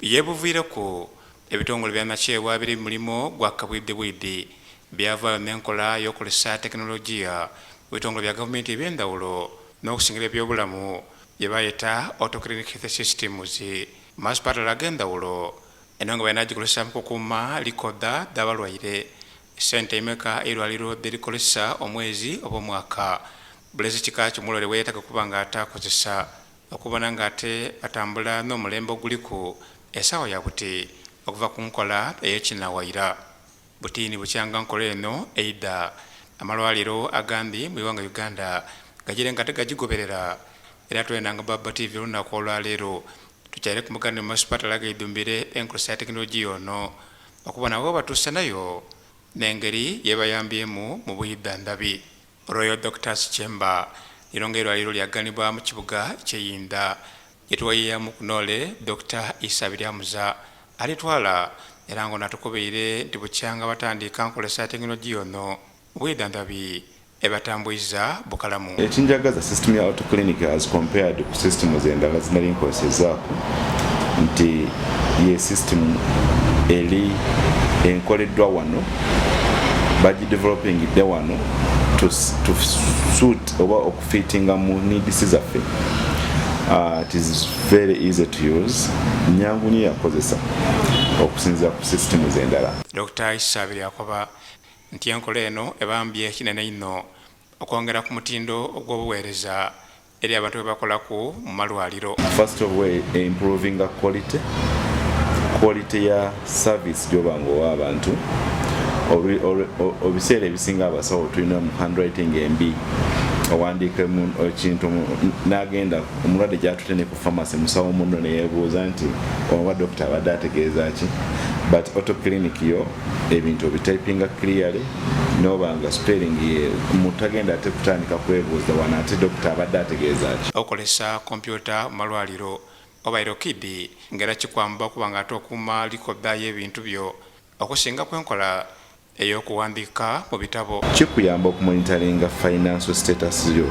Yebuviireku, ebitongole bya nakyewa ebiri mu mulimo gwa kabwidhibwidhi byavaayo n'enkola y'okukozesa tekinologiya mu bitongole bya gavumenti eby'endhawulo n'okusingira ebyobulamu gyebayeta Auto Clinic Health Systems mu masipatala ag'endhawulo. Eno nga balina gikozesa mu kukuuma likoda dh'abalwaire, sente imeka eirwaliro dherikozesa omwezi oba omwaka, bulezi kika ki omulwaire bweyetaaga okuba nga atakozesa okubona nga ate atambula n'omulembe oguliku esaawa ya buti okuva ku nkola ey'ekinawaira. Butini bukyanga nkola eno eidha, amalwaliro agandi mu ighanga Uganda gajire nga ate gagigoberera era twena nga Baba TV olunaku olwaleero tukyaire ku muganda mu masipatala agaidhumbire enkozesa ya tekinologiya ono okubona webatuuse nayo n'engeri yebayambyemu mu bwidhandhabi. Royal Doctors Chamber lino nga eirwaliro lyaganibwa mu kibuga ky'e Yinda gyetuwayiyamu ku Noole Dr. Isa Biryamuza alitwala era nga ono atukubiire nti bukyanga batandika nkozesa ya tekinologiya ono mu bwidhandhabi ebatambwiza bukalamu. Ekinjagaza system ya auto clinic as compared ku systems endala zinali nkozesaako nti ye system eri enkoleddwa wano, bagidevelopingidde wano to suit oba okufitinga mu needs zaffe. It is very easy to use, nyangu nnyo yakozesa okusinziira ku systems endala. Dr. Isa Biryakoba nti enkola eno ebambye kinene ino okwongera ku mutindo ogw'obuweereza eri abantu be bakolaku mu malwaliro. First of all, improving quality ya service gyoba nga owa abantu. Ebiseera ebisinga abasawo tulina mu handwriting embi, owandiika ekintu n'agenda omulwadde gyatute ne ku pharmacy, musawo muno neyebuuza nti oba dokita abadde ategeeza ki. But auto clinic yo ebintu obitypinga clearly, noba nga spelling ye mutagenda ate kutandika kwebuuza wano ate dokita abadde ategeeza ki. Okozesa kompyuta mu malwaliro obaire okidi ng'era kikwamba okuba nga ate okuuma likoda y'ebintu byo okusinga kwenkola ey'okuwandiika mu bitabo. Kikuyamba okumonitoringa financial status yo,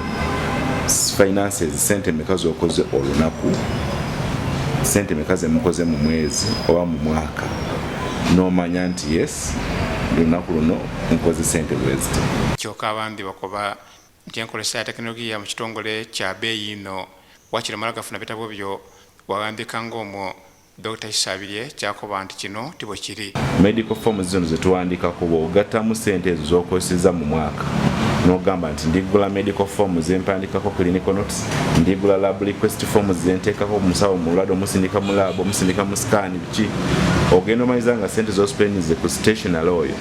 finances, sente meka zokoze olunaku, sente meka zemukoze mu mwezi oba mu mwaka, nomanya nti yes, lunaku luno nkoze sente bweziti. Kyokka abandi bakoba nti enkozesa ya tekinologiya mu kitongole kya bbeeyi ino, wakiri omala gafuna bitabo byo wawandiika ng'omwo. Dr. Isabirye kyakoba nti kino ti bwe kiri. Medical forms zino zetuwandikako, bw'ogattamu sente ezo z'okozeseza mu mwaka n'ogamba nti ndigula medical form zempandikako clinical notes, ndigula lab request forms zenteekako musawo, mulwadde omusindika mu lab, omusindika mu scan, biki, ogenda omaliza nga sente z'ospendinze ku stationary oyo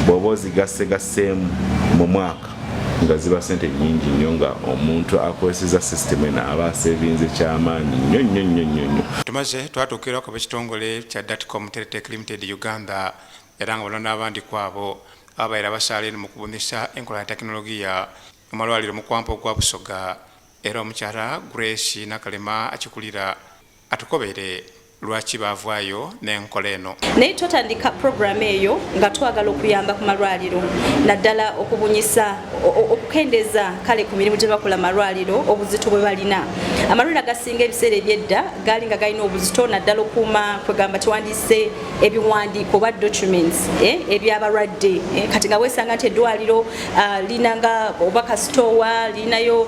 bw'oba ozigassegasseemu mu mwaka nga ziba sente nyingi nnyo, nga omuntu akozeseza system eno aba asevinze kyamaanyi nnyo nnyo nnyo nnyo nnyo. Tumaze twatuukirako b'ekitongole kya Datcom Teletech Limited Uganda era nga bano n'abandi ku abo ababaire abasaala eno mu kubunisa enkola ya tekinologiya mu malwaliro mu kwampa ogwa Busoga, era omukyala Grace Nakalema akikulira atukobere lwaki baavaayo n'enkola eno. Naye twatandika puroguramu eyo nga twagala okuyamba ku malwaliro, naddala okubunyisa okukendeeza kale ku mirimu gye bakola malwaliro, obuzito bwe balina. Amalwaliro agasinga ebiseera ebyedda gaali nga galina obuzito, naddala okuuma kwegamba kiwandiise ebiwandiiko oba documents ebyabalwadde. Kati nga weesanga nti eddwaliro linanga oba kasitowa linayo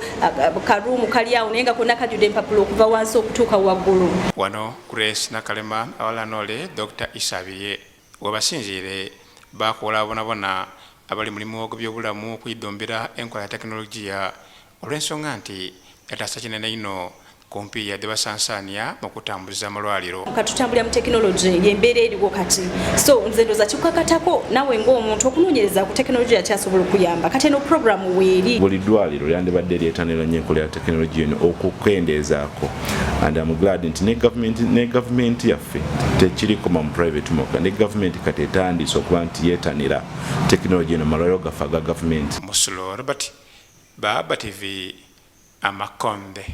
karuumu kali awo, naye nga konna kajjudde empapula okuva wansi okutuuka waggulu. Wano Grace Nakalema awalala n'ole Dr. Isabirye webasinziire bakola bonabona abali mulimu ogw'ebyobulamu okwidumbira enkola ya tekinologiya olw'ensonga nti etaasa kinene ino ku mpiiya dhebasansaania mu kutambuza amalwaliro. Katutambulira mu tekinologi, yembeera eriwo kati, so nze ndowooza kikukakatako nawe ng'omuntu okunoonyereza ku tekinologiya kyasobola okuyamba. Kati eno puroguramu weeri. Buli ddwaliro lyandibadde lyetanira nnyo enkola ya tekinologiya eno okukendeezaako, and am glad nti ne gavumenti yaffe tekirikoma mu private mwokka, ne gavumenti kati etandise okuba nti yeetanira tekinologiya eno mu malwaliro gaffe aga gavumenti. Musulo Robert, Baba TV, Amakonde.